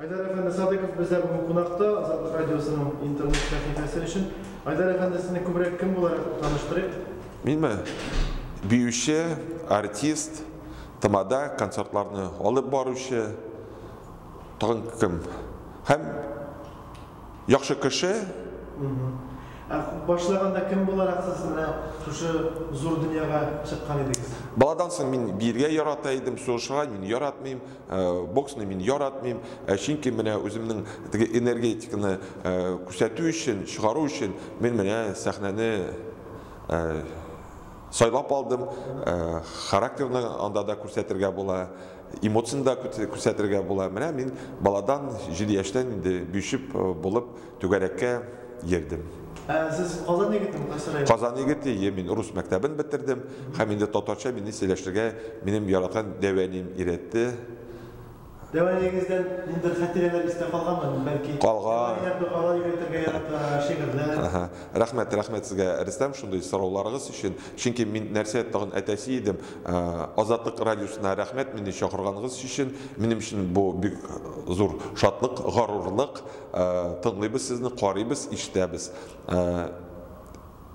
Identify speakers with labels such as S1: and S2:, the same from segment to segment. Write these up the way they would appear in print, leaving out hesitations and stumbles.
S1: Айдар әфәнде Садыков бездә бүген кунакта, Азатлык радиосының интернет сәхифәсе өчен. Айдар әфәнде, сезне күбрәк кем буларак таныштырыйк?
S2: Минме? Биюче, артист, тамада, концертларны алып баручы, тагын кем? Һәм яхшы кеше.
S1: Ә башлаганда кем буларак сез менә шушы зур дөньяга чыккан идегез?
S2: Баладан соң мин биергә ярата идем, сугышырга мин яратмыйм, боксны мин яратмыйм, чөнки менә үземнең теге энергетиканы күрсәтү өчен, чыгару өчен мин менә сәхнәне сайлап алдым, характерны анда да күрсәтергә була, эмоцияне дә күрсәтергә була. Менә мин баладан 7 яшьтән инде биюче булып түгәрәккә йөрдем.
S1: Ә сез Казан егетеме, кайсы район?
S2: Казан егете, е, мин рус мәктәбен бетердем. Һәм инде татарча мине сөйләшергә минем яраткан дәү әнием өйрәтте.
S1: Дәү әниегездән ниндидер хатирәләр истә калганмы? Бәлки,
S2: Калган.
S1: Дәү әниләр догалар өйрәтергә ярата, шигырьләр.
S2: Ага. Рәхмәт, рәхмәт сезгә, Рөстәм, шундый сорауларыгыз өчен. Чөнки мин нәрсә тагын әйтәсе идем, Азатлык радиосына рәхмәт мине чакырганыгыз өчен. Минем өчен бу бик зур шатлык, горурлык. Тыңлыйбыз сезне, карыйбыз, ишетәбез.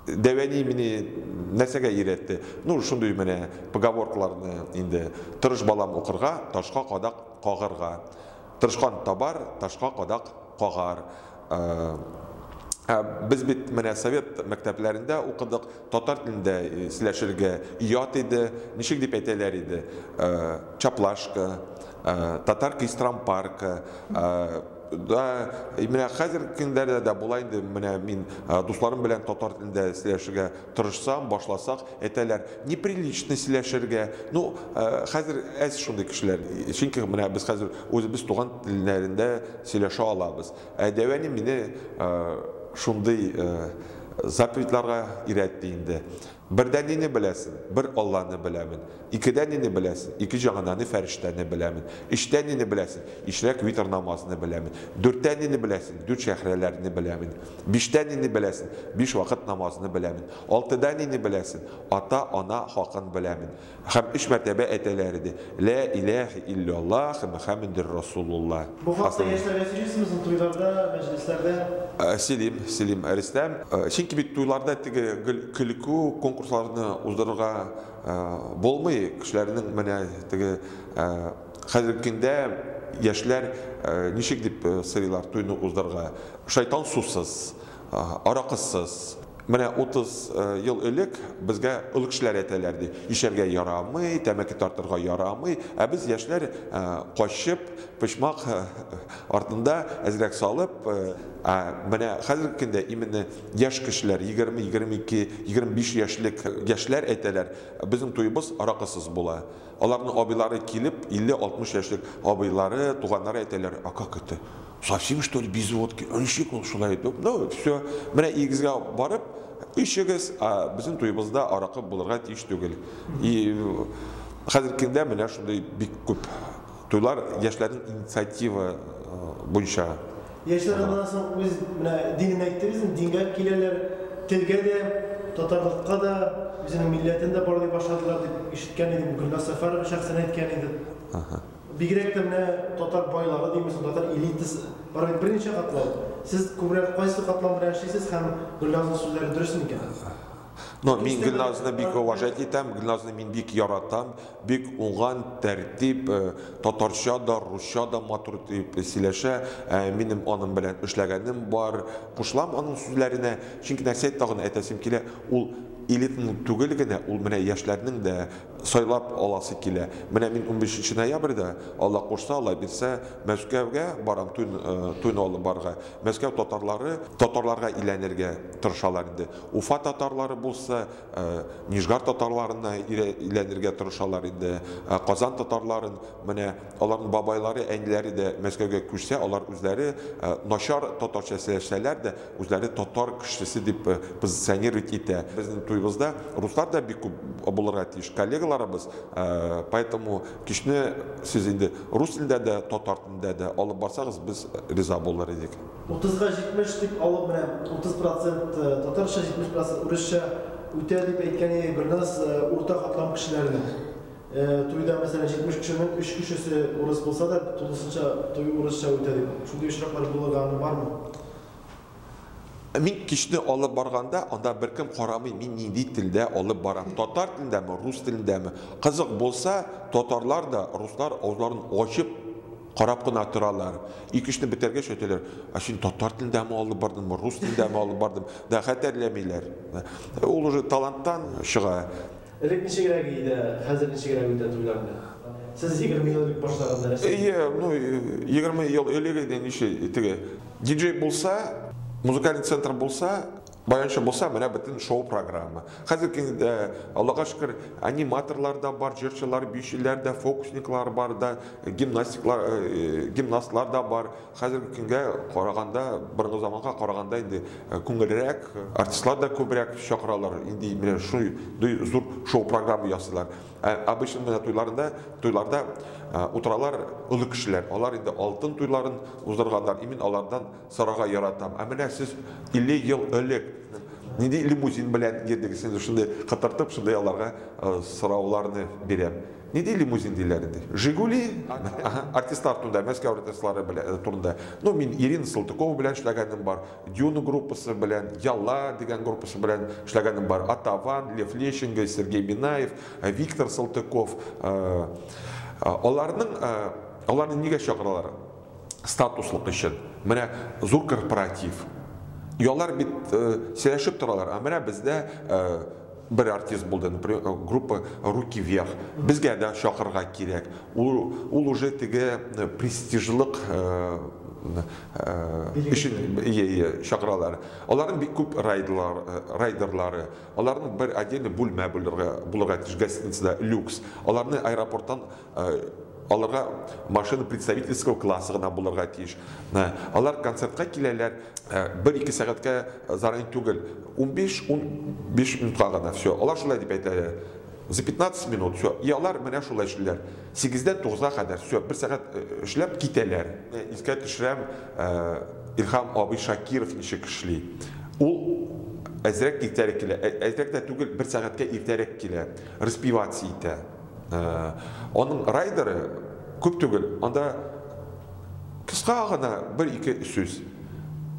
S2: Дәү әни мине нәрсәгә өйрәтте? Ну, шундый менә поговоркаларны инде. Тырыш балам укырга, ташка кадак кагырга. Тырышкан табар, ташка кадак кагар. Без бит менә совет мәктәпләрендә укыдык, татар телендә сөйләшергә оят иде. Ничек дип әйтәләр иде? Чаплашка, татар кистрампарка. Да, менә хәзер көндәрдә дә була инде, менә мин дусларым белән татар телендә сөйләшергә тырышсам, башласак, әйтәләр, неприлично сөйләшергә. Ну, хәзер әз шундый кешеләр, чөнки менә без хәзер үзебез туган телләрендә сөйләшә алабыз. Ә дәү әни мине шундый заповедьларга өйрәтте инде. Бердән нине беләсен? Бер Алланы беләмен. Икедән нине беләсен? Ике җаһаннаны фәрештәне беләмен. Өчтән нине беләсен? Ишрәк витр намазны беләмен. Дүрттән нине беләсен? Дүрт шәһрәләрне беләмен. Биштән нине беләсен? Биш вакыт намазны беләмен. Алтыдан нине беләсен? Ата-ана хакын беләмен. Һәм өч мәртәбә әйтәләр иде, Лә иләһе илляллаһ Мөхәммәдер Расулуллаһ.
S1: Бу хакта яшьләргә сөйлисезме соң туйларда, мәҗлесләрдә?
S2: Сөйлим, сөйлим, Рөстәм. Чөнки бит туйларда теге гел көлке конкурсларны уздырырга булмый. Кешеләрнең менә теге хәзерге көндә яшьләр ничек дип сорыйлар туйны уздырырга? Шайтан сусыз, аракысыз. Менә 30 ел элек безгә олы кешеләр әйтәләр ди, ишәргә ярамый, тәмәке тартырга ярамый, ә без яшьләр качып, почмак артында әзрәк салып, ә менә хәзерге көндә именно яшь кешеләр, 20, 22, 25 яшьлек яшьләр әйтәләр, безнең туебыз аракысыз була. Аларның абыйлары килеп, 50-60 яшьлек абыйлары, туганнары әйтәләр, а как это? Совсем что ли без водки? Ничек ул шулай итеп? Ну, все. Менә өегезгә барып, эчегез, а безнең туебызда аракы булырга тиеш түгел. И хәзерге көндә менә шундый бик күп туйлар яшьләрнең инициатива буенча.
S1: Яшьләр аннан соң үз менә динен әйттегез, дингә киләләр, телгә дә, татарлыкка да, үзенең милләтен дә барлый башладылар дип ишеткән идем, Гөлназ Сәфәрова шәхсән әйткән иде. Бигрәк тә менә татар байлары димме соң, татар элитасы бар бит берничә катлау. Сез күбрәк кайсы катлам белән эшлисез һәм Гөлназның сүзләре дөрес микән?
S2: Но мин Гөлназны бик уважать итәм, Гөлназны мин бик яратам, бик уңган, тәртип, татарча да, русча да матур дип сөйләшә. Минем аның белән эшләгәнем бар. Кушылам аның сүзләренә, чөнки нәрсә тагын әйтәсем килә, ул элитаның түгел генә, ул менә яшьләрнең дә сайлап аласы килә. Менә мин 15 ноябрьдә, Алла кушса, Алла бирсә, Мәскәүгә барам, туйны алып барырга. Мәскәү татарлары татарларга әйләнергә тырышалар инде. Уфа татарлары булса, Нижгар татарларына әйләнергә тырышалар инде. Казан татарларын, менә аларның бабайлары, әниләре дә Мәскәүгә күчсә, алар үзләре начар татарча сөйләшсәләр дә, үзләре татар кешесе дип позиционировать итә. Безнең туебызда руслар да бик күп булырга тиеш, коллегаларыбыз, поэтому кичне сез инде рус телендә дә, татар телендә дә алып барсагыз, без риза булыр идек.
S1: 30-га 70 дип алып, менә 30 процент татарча, 70 процент урысча үтә дип әйткән иде Гөлназ урта катлам кешеләренең. Туйда, мәсәлән, 70 кешенең 3 кешесе урыс булса да, тулысынча туй урысча үтә дип. Шундый очраклар булганы бармы?
S2: Мин кичне алып барганда, анда беркем карамый, мин нинди телдә алып барам. Татар телендәме, рус телендәме. Кызык булса, татарлар да, руслар авызларын ачып карап кына торалар. Ике эшне бетергәч әйтәләр, а син татар телендәме алып бардыңмы, рус телендәме алып бардың? Да хәтерләмиләр. Ул уже таланттан чыга.
S1: Элек ничегрәк иде, хәзер ничегрәк үтә туйлар менә? Сез 20 ел элек башлаганда нәрсә?
S2: Әйе, ну 20 ел элек иде ничә теге диджей булса, музыкальный центр булса, баянчы булса, менә бөтен шоу-программа. Хәзер көндә, Аллага шөкер, аниматорлар да бар, җырчылар, биючеләр дә, фокусниклар бар да, гимнастиклар, гимнастлар да бар. Хәзерге көнгә караганда, борынгы заманга караганда инде күңелрәк, артистлар да күбрәк чакыралар. Инде менә шундый зур шоу-программа ясыйлар. Ә обычно менә туйларында, туйларда утыралар олы кешеләр. Алар инде алтын туйларын уздырганнар. И мин алардан сорарга яратам. Ә менә сез 50 ел элек нинди лимузин белән йөрдегез? Инде шундый кытыртып, шундый аларга сорауларны бирәм. Нинди лимузин диләр инде? Жигули? Ага, артистлар турында, Мәскәү артистлары белән турында. Ну, мин Ирина Салтыкова белән эшләгәнем бар, Дюна группасы белән, Ялла дигән группасы белән эшләгәнем бар. Атаван, Лев Лещенко, Сергей Минаев, Виктор Салтыков. Аларның аларны нигә чакыралар? Статуслык өчен. Менә зур корпоратив. И алар бит сөйләшеп торалар. Ә менә бездә бер артист булды, например, группа Руки вверх. Безгә дә чакырырга кирәк. Ул уже теге престижлык өчен чакыралар. Аларның бик күп райдерлар, райдерлары. Аларның бер отдельный бүлмә булырга тиеш гостиницада, люкс. Аларны аэропорттан аларга машина представительского класса гына булырга тиеш. Алар концертка киләләр, 1-2 сәгатькә заранее түгел, 15-15 минутка гына, все. Алар шулай дип әйтәләр. За 15 минут, все. И алар менә шулай эшлиләр. 8-дән 9-га кадәр, все, бер сәгать эшләп китәләр. Искә төшерәм, Илһам абый Шакиров ничек эшли. Ул әзрәк иртәрәк килә, әзрәк тә түгел, бер сәгатькә иртәрәк килә, распеваться итә. Аның райдеры күп түгел, анда кыска гына бер-ике сүз.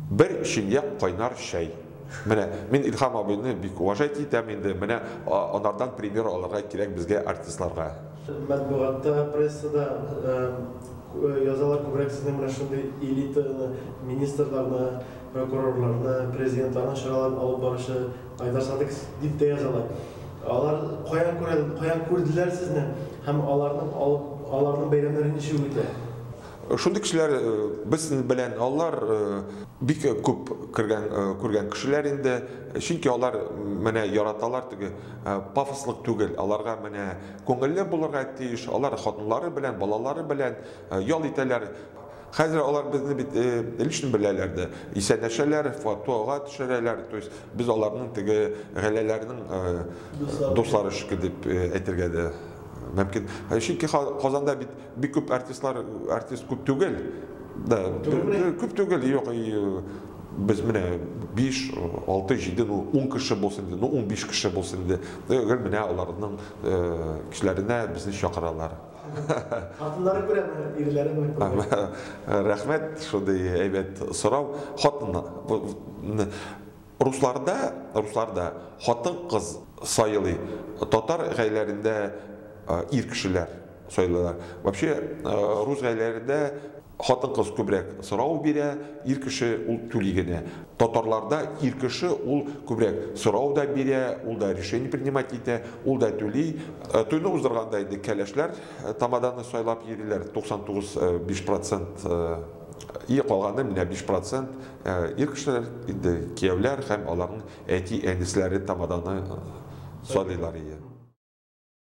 S2: Бер чынаяк кайнар чәй. Менә мин Илһам абыйны бик уважать итәм инде. Менә анардан пример алырга кирәк безгә, артистларга.
S1: Матбугатта, прессада язалар күбрәк сезнең менә шундый элитаны, министрларны, прокурорларны, президентларның чараларын алып баручы Айдар Садыков дип тә язалар. Алар каян күрә, каян күрделәр сезне һәм аларның алып аларның бәйрәмнәре ничек үтә?
S2: Шундый кешеләр без белән алар бик күп кергән, күргән кешеләр инде. Чөнки алар менә яраталар теге пафослык түгел. Аларга менә күңелле булырга тиеш. Алар хатыннары белән, балалары белән ял итәләр. Хәзер алар безне бит лично беләләр дә. Исәнләшәләр, фотога төшерәләр. То есть без аларның теге гаиләләренең дуслары шикелле дип әйтергә дә мөмкин. Чөнки Казанда бит бик күп артистлар, артист күп түгел. Да, күп түгел, юк, без менә 5, 6, 7, ну 10 кеше булсын инде, ну 15 кеше булсын инде. Гел менә аларның кешеләренә безне чакыралар.
S1: Хатыннары күрәме, ирләреме күрәме?
S2: Рәхмәт, шундый әйбәт сорау. Хатын русларда хатын-кыз сайлый. Татар гаиләләрендә ир кешеләр сайлыйлар. Вообще рус гаиләләрендә хатын-кыз күбрәк сорау бирә, ир кеше ул түли генә. Татарларда ир кеше ул күбрәк сорау да бирә, ул да решение принимать итә, ул да түли. Туйны уздырганда инде кәләшләр тамаданы сайлап йөриләр. 99,5%, и калганы менә 5% ир кешеләр инде, кияүләр һәм аларның әти-әнисләре тамаданы сайлыйлар.